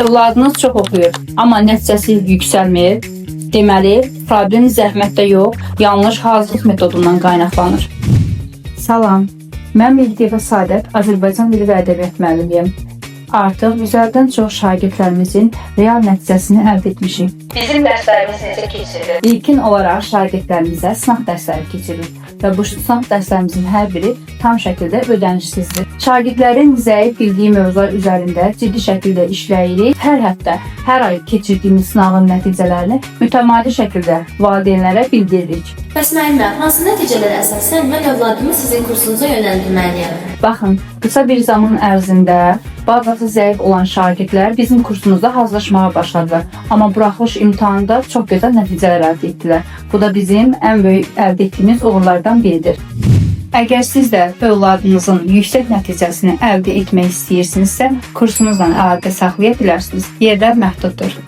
Övladınız çox oxuyur, amma nəticəsi yüksəlmir. Deməli, problem zəhmətdə yox, yanlış hazırlıq metodundan qaynaqlanır. Salam. Mən Mehdiyeva Sadət, Azərbaycan dili və ədəbiyyat müəllimiyəm. Artıq 150-dən çox şagirdlərimizin real nəticəsini əldə etmişik. Bizim dərslərimiz necə keçirilir? İlkin olaraq şagirdlərimizə sınaq dərsləri keçiririk və bu sınaq dərslərimizin hər biri tam şəkildə ödənişsizdir. Şagirdlərin zəif bildiyi mövzular üzərində ciddi şəkildə işləyirik. Hər həftə, hər ay keçirdiyimiz sınağın nəticələrini mütəmadi şəkildə valideynlərə bildiririk. Bəs müəllimə, hansı nəticələrə əsasən mən övladımı sizin kursunuza yönəldirməliyəm? Baxın, qısa bir zaman ərzində bazası zəif olan şagirdlər bizim kursumuzda hazırlaşmağa başladılar. Amma buraxılış imtahanında çox gözəl nəticələr əldə etdilər. Bu da bizim ən böyük əldə etdiyimiz uğurlardan biridir. Əgər siz də övladınızın yüksək nəticəsini əldə etmək istəyirsinizsə, kursumuzla əlaqə saxlaya bilərsiniz. Yerlər məhduddur.